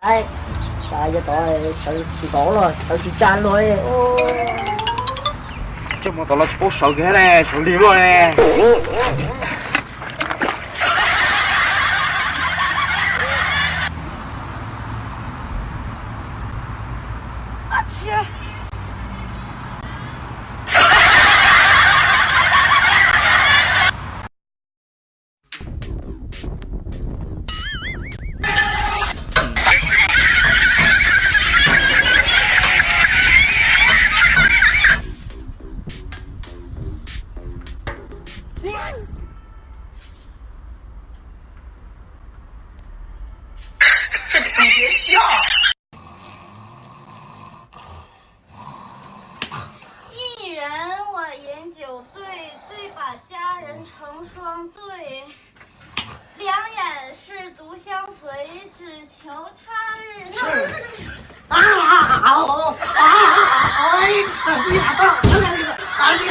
Ai, cas yog tod sawv tsis tau los sawv tsis tsa luag li. Tseem muaj tod los tsis paub sawv kiag ne, sawv lig luaj ne.一人我饮酒醉，醉把佳人成双对。两眼是独相随，只求他日能。啊！哎呀，哎呀，哎呀，哎呀，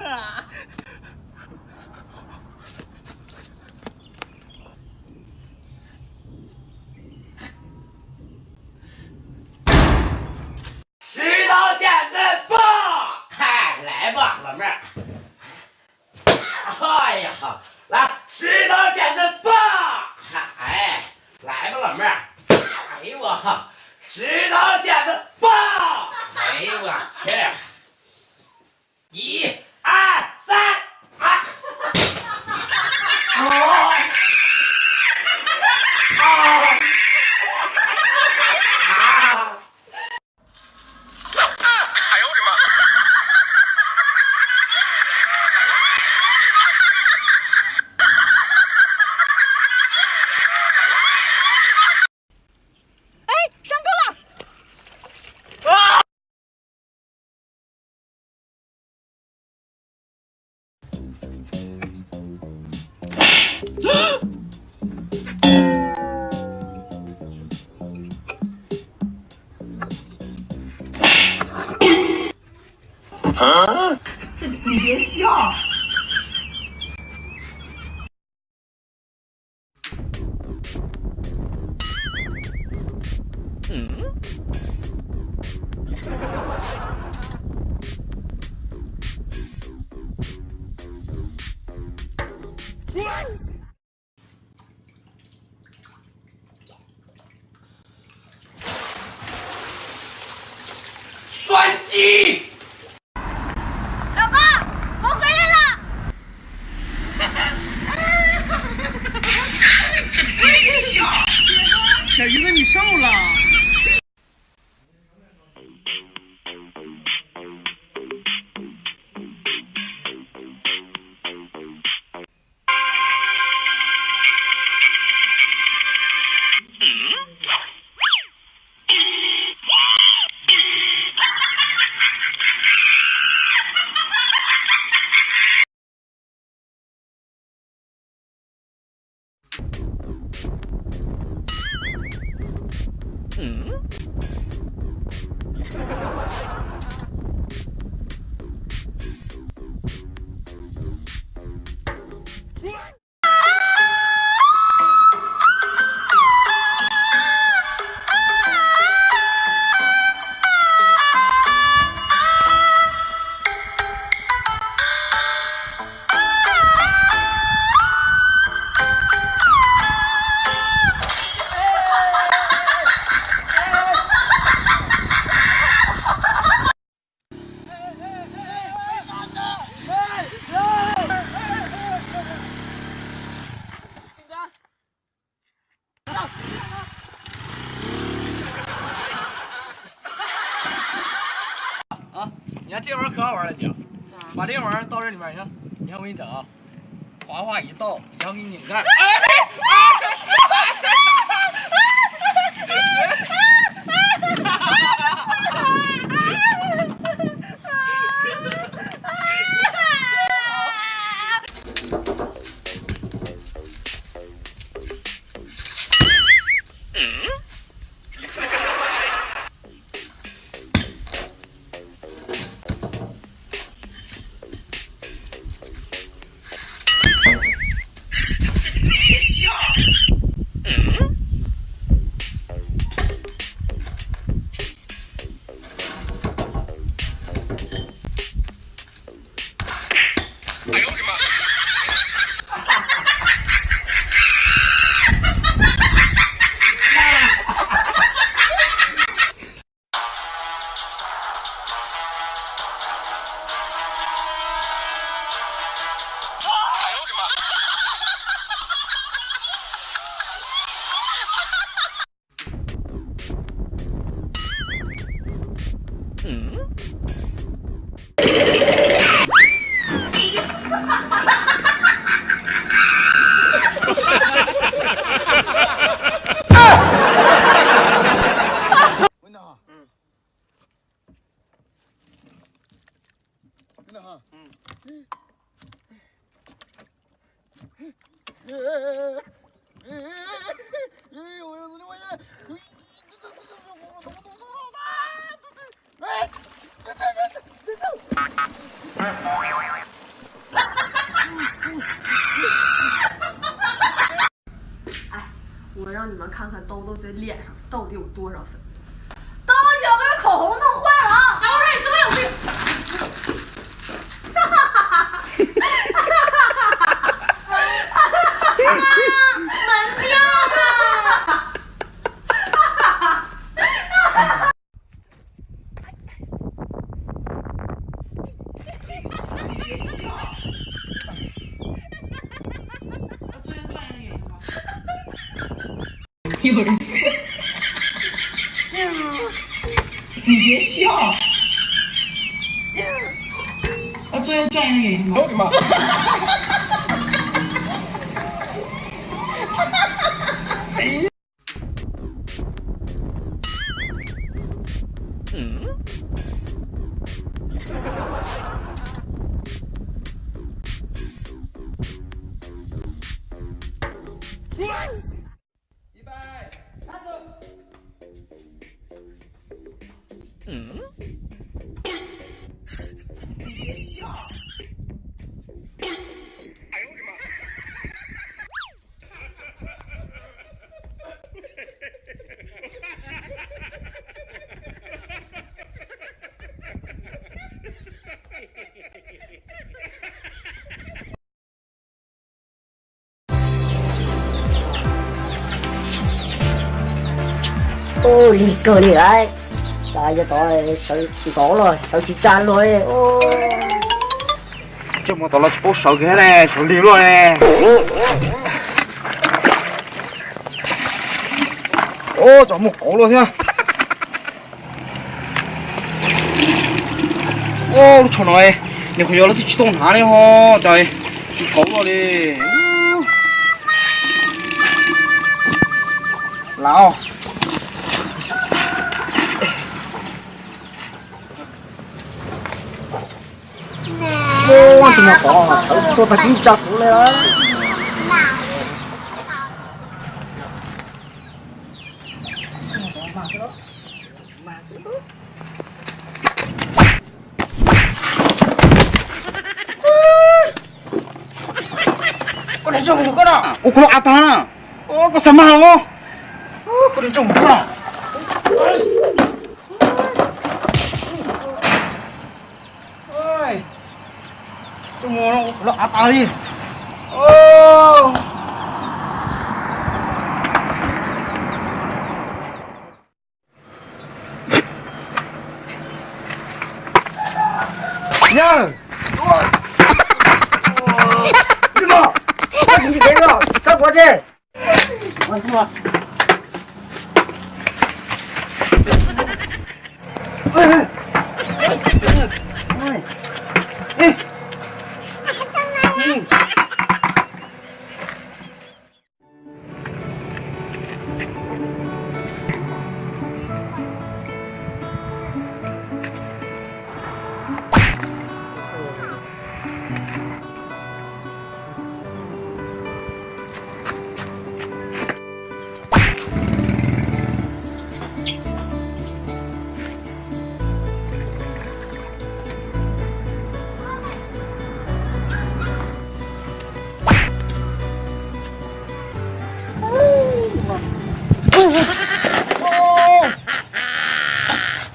啊！Sib tau cam ntawv pog. Hais, laiv pog los mej. Ai ya, laiv, sib tau cam ntawv pog. Hais, laiv pog los mej. Ai ua, sib tau cam ntawv pog. Ai ua, ib, a, xab, a. 你别笑。 酸鸡！老公，我回来了。小鱼哥，你瘦了。 啊，你看这玩意儿可好玩了，姐，把这玩意儿倒这里面，你看，你看我给你整啊，滑滑一倒，然后给你拧盖。 哎，我让你们看看兜兜这脸上到底有多少粉。兜兜，你把口红弄坏了啊！小蕊，你是不是有病？门掉了。 你别笑。他作业转一个给你看。我的妈！ 预备，开始。Lig kawg li lauj. Cas yog tod sawv ntxov los sawv tsis tsa luag li. Tseem muaj tod los tsis paub sawv kiag ne, sawv lig luaj ne. Ub, cov muaj kauv luaj thiab. Ub, lub tsho no, nws qhov yog lub twb tsis tau hnav li ho, cas tsis kauv luaj li. Lam. Ub, tsis muaj kauv, sawv tag kis tsis tsa kuv li. Koj niam tseem mus koj no. Ua kuv los av tag na. Koj xav mag los? Koj niam tseem mus koj no. Tseem mus los av tag li. Yawg, koj tsis tsis kev los txhob kuv tse.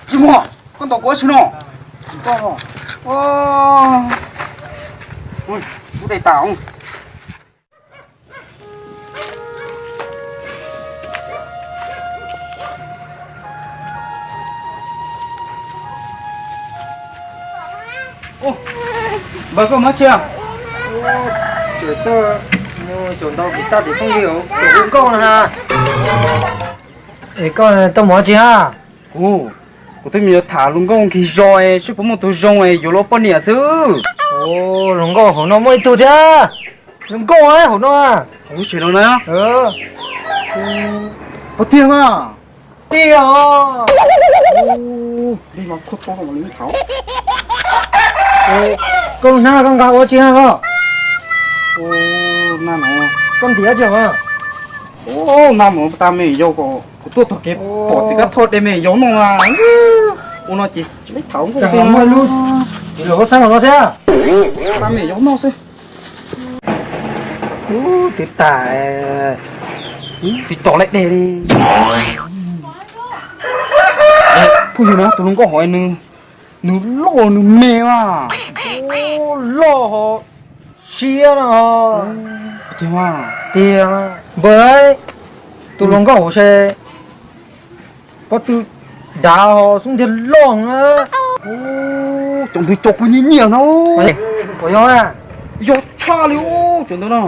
Tsis muaj, koj ntaus kuv ua si no. Ub, de tas. Npawg, koj mus tsi? Tseem tuaj xyaum ntau kuv tag tim phooj ywg, xyaum hluas nkauj na. Es koj tuaj mus tsi hab? Kuv, kuv twb mus yuav tham hluas nkauj nkig zos es seb puas muaj tus zoo es yuav luag poj niam xwb. Hluas nkauj hauv no muaj ib tug thiab. Hluas nkauj hauv no. Lub tsev no na. Puas tiag mas? Tiag os. Koj hnab koj nqa ua tsi na koj? Koj ntiav tsi os? Nag mus tas me yau, kuv tuaj tog kev pom txiv kab thoj de me yau noj na. Ua no ces tsis thaum muaj lub txiv laum xab los no thiab. Tas me yau noj xwb. Ub, twb tas, twb tso laib dej li. Phooj ywg na, tus hluas nkauj hauv nws, nws loj nws me mas. Loj ho siab no. Tiag mas. Tiag, npawg, tus hluas nkauj hauv se pob tw dav ho xub ntiag loj na. Cov ntawd cov kuv nyiam nyiam no. Puas yog? Yog tshaj li cov ntawd no.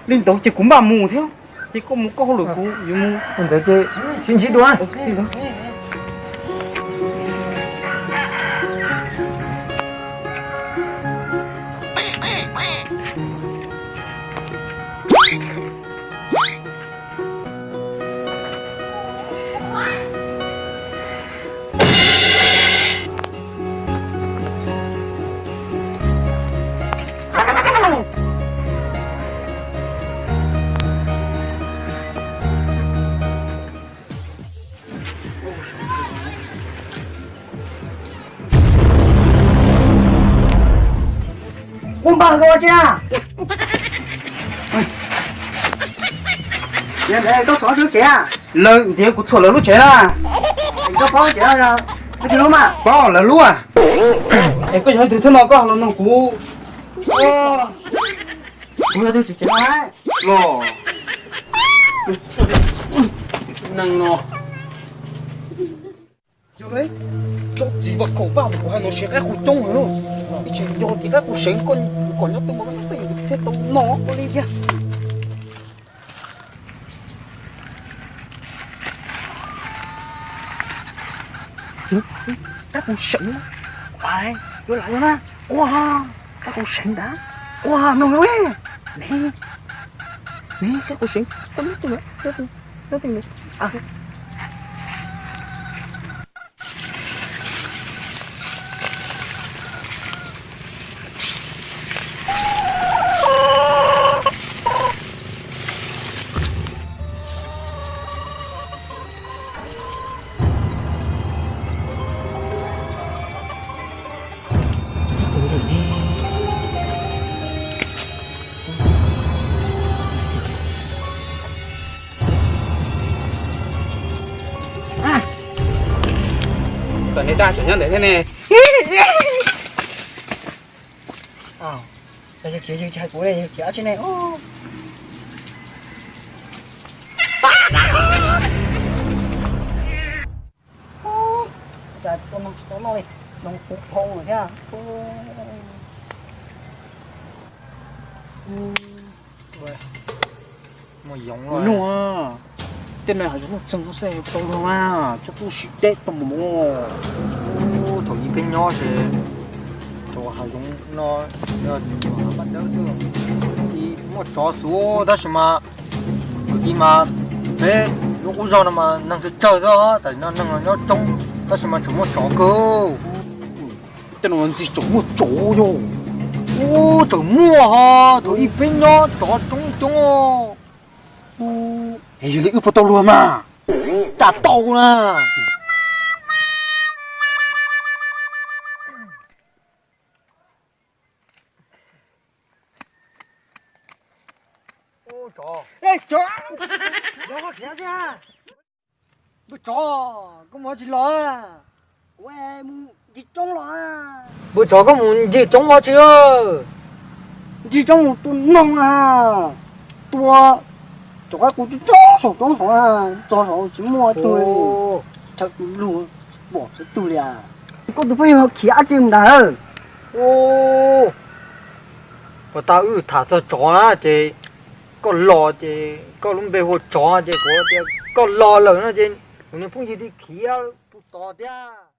Li ntawd ces kuv npaj mus thiab, ces koj mus koj hauj lwm, kuv yuav mus. Ntawd ces sib ntsib dua. Ub, npawg, koj ua tsi na? Koj txhuam lub tsev a? Lawv ntiav kuv txhuam lawv lub tsev na. Koj paub tsev no yog lub tsev lub mas? Paub, lawv lub a. Es koj yog leej twg thiab no koj los nug kuv? Kuv yog tus tswv tsev no los. Neeg no. Tsob txiv vaj khaum vaj, kuv hais no siv qaib qus coob heev, ib tsis nco tias qaib qus seev, koj kom nyob twj ywm, nyob twj ywm thiaj tau noj koj li thiab. Qaib qus seev, yuav lam yuav na, quaj, qaib qus seev ntag, quaj mloog no, ne, ne, qaib qus seev, koj nyob twj ywm, nyob twj ywm. Tom niag dab tseem nyob ntawm thiab ne. Yawg khiav, yawg hais kuv ne, yawg khiav dab tsi ne? Cas tua no tsis tau noj li, noo puv phau lawm thiab. Mus yoov los. Tej no hav zoov nuj txeeg xwb tau luag na, coj tuaj siv deb tau mus. Thaum ub peb nyob ces thaum hav zoov no, paj dawb xwb, muaj tsov xwb tab sis mas kwv tij mas peb lub qub zog no mas neeg tsawg tsawg xwb, tam sim no neeg los nyob coob tab sis mas tseem muaj tsov kawg. Tej no ntxim tseem muaj tsov yog. Ub, tseem muaj ho, thaum ub peb nyob tsov coob coob. Yog li wb puas tau luag mas? Cas tau na. Npawg tsov, koj mus ua tsi los? Kuv mus ncig tsoob los. Npawg tsov, koj mus ncig tsoob ua tsi? Ncig tsoob mus tua noog na. Tua cov qaib qus tsob saum roob hauv na, txog saud tsis muaj ib tug li. Chaw tus luag pom tsis tau li as. Koj tus phooj ywg khiav dab tsi mus ntag? Puas tas wb tham txog tsov na ces koj los ces koj lub npe hu ua tsov ces kuv tias koj los lawm no ces kuv niag phooj ywg thiaj khiav puag tod thiab.